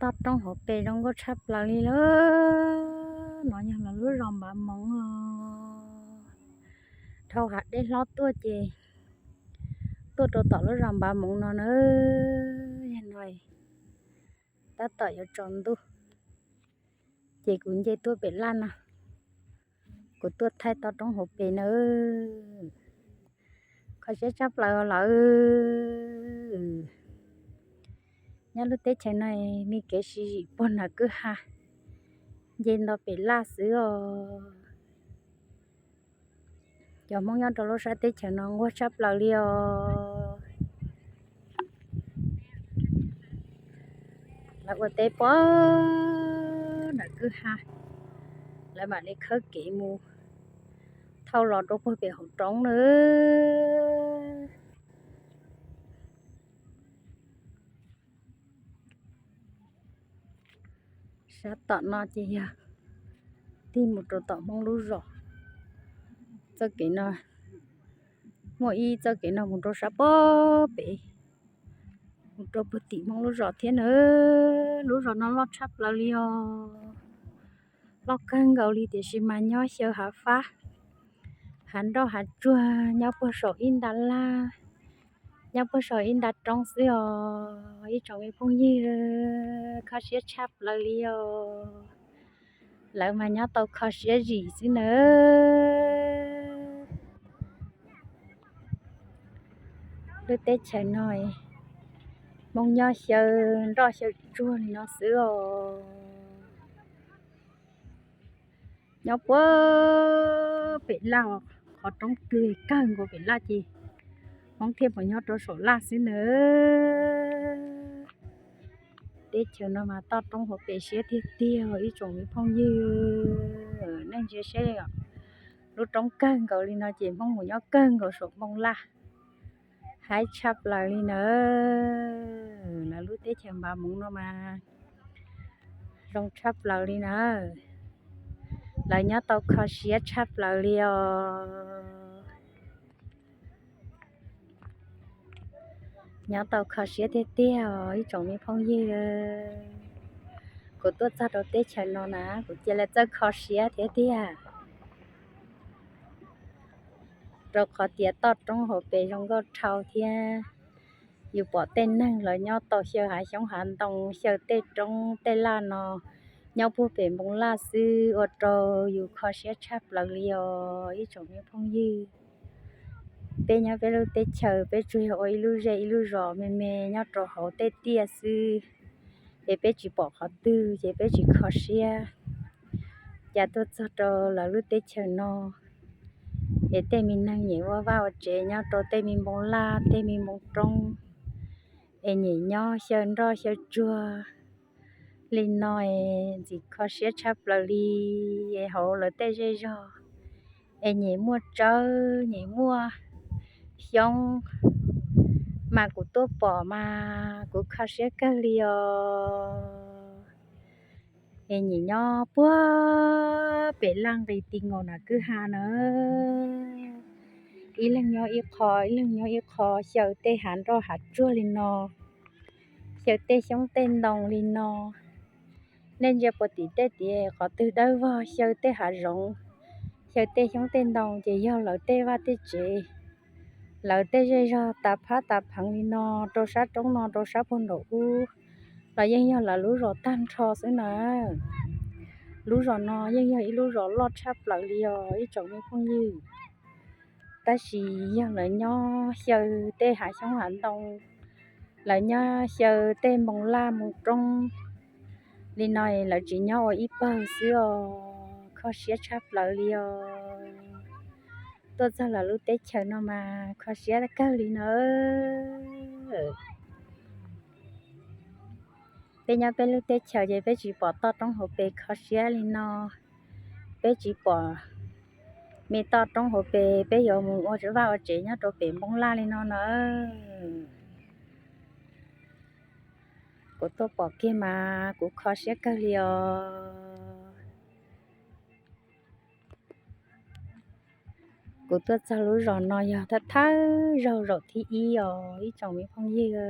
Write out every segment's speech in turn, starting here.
toj roob hauv pes zoo nkauj tshaj plaws li lawm. No yog lawv lub zos Npav Moov os. Dhau hav dej hlob tuaj ces tuaj rau tom lub zos Npav Moov no na. Yog no tab tom yuav tsaus ntuj ces kuv nce tuaj pem laj no, kuv tuaj thaij toj roob hauv pes na. Kho siab tshaj plaws lawm. Nyob lub teb chaws no me kev siv zim puag nram kwj ha, nce nto pem laj xwb os. Cov Hmoob nyob rau lub sab teb chaws no nquag tshaj plaws li os. Lawv ua teb puag nram kwj ha, lawv mam li khawb kev mus thauj los rau puag pem hauv roob na. Sab tom no ces yog tig mus rau tom Hmoob lub zos. Txoj kev no, muaj ib txoj kev no mus rau sab puag pem, mus rau puag tim Hmoob lub zos thiab na. Lub zos no loj tshaj plaws li os. Loj kawg nkaus li tiam sis mas nyob xyaw hav fab, hav nroj hav tsuag nyob puag saum ib nta laj, nyob puag saum ib nta roob xwb os ib tsoom me phooj ywg. Kho siab tshaj plaws li os. Lawv mas nyob tau kho siab zim xwb na. Lub teb chaws no Hmoob nyob xyaw nroj xyaw tsuag li no xwb os. Nyob puag pem laj, qhov roob twg kawg nkaus pem laj ces Hmoob thiaj mus nyob rau saum laj xwb na. Teb chaws no mas toj roob hauv pes siab tiag tiag ib tsoom me phooj ywg. Nej ntsia seb, lub roob kawg nkaus li no ces Hmoob mus nyob kawg nkaus saum npoo laj, haib tshaj plaws li na. Lawv lub teb chaws Npav Moov no mas zoo tshaj plaws li na. Lawv nyob tau kho siab tshaj plaws li os. Nyob tau kho siab tiag tiag os ib tsoom me phooj ywg. Kuv tuaj txog rau teb chaws no na kuv cia li txawj kho siab thiab tiag, rau qhov tias toj roob hauv pes zoo nkauj dhau thiab. Yus pom tej neeg lawv nyob tau xyaw hav xyoob hav ntoo, xyaw tej roob tej laj no nyob puag pem npoo laj xwb ua rau yus kho siab tshaj plaws li os ib tsoom me phooj ywg. Peb nyob peb lub teb chaws peb tsuas yog ua ib lub zej ib lub zos me me nyob rau hauv tej tiaj xwb, es peb tsis pom qhov twg ces peb tsis kho siab. Cas tuaj txog rau lawv lub teb chaws no es tej me neeg nyiam ua vaj ua tsev nyob rau tej me npoo laj tej me npoo roob, es nyiam nyob xyaw nroj xyaw tsuag li no es ntxim kho siab tshaj plaws li. Es hauv lawv tej zej zog es nyiam muaj tsawb nyiam muaj xyoob, mas kuv tuaj pom mas kuv kho siab kawg li os. Es nyiam nyob puag pem laj nqis ti nkaus nram kwj ha na, ib leeg nyob ib qho ib leeg nyob ib qho xyaw tej hav nroj hav tsuag li no, xyaw tej xyoob tej ntoo li no. Nej ntsia puag tim tej tias qhov twg dawb vog xyaw tej hav zoov, xyaw tej xyoob tej ntoo ces yog lawv tej vaj tej tsev, lawv tej zej zog tas phab tas pheev li no, rau sab roob no rau sab puag nraum ub los yeej yog lawv lub zos tag nrho xwb na. Lub zos no yeej yog ib lub zos loj tshaj plaws li os ib tsoom me phooj ywg. Tab sis yog lawv nyob xyaw tej hav xyoob hav ntoo, lawv nyob xyaw tej npoo laj npoo roob li no, lawv tsis nyob ua ib pawg xwb os, kho siab tshaj plaws li os. Tuaj txog lawv lub teb chaws no mas kho siab kawg li na. Peb nyob peb lub teb chaws ces peb tsis pom toj roob hauv pes kho siab li no. Peb tsis pom me toj roob hauv pes peb yuav mus ua vaj ua tsev nyob rau pem npoo laj li no na. Kuv tuaj pom kiag mas kuv kho siab kawg li os. Kuv tuaj txog lub zos no yog thawj thawj zaug zaum thib ib os ib tsoom me phooj ywg.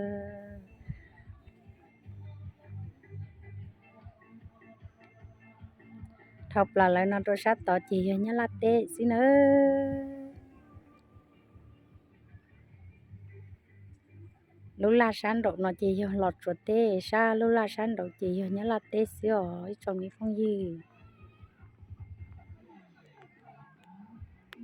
Dhau plaws lawm no rau sab tod ces yog Nyab Laj teb xwb nawb. Lub laj sab nraum no ces yog Los Tsuas teb, sab lub laj sab nraum ces yog Nyab Laj teb xwb os ib tsoom me phooj ywg.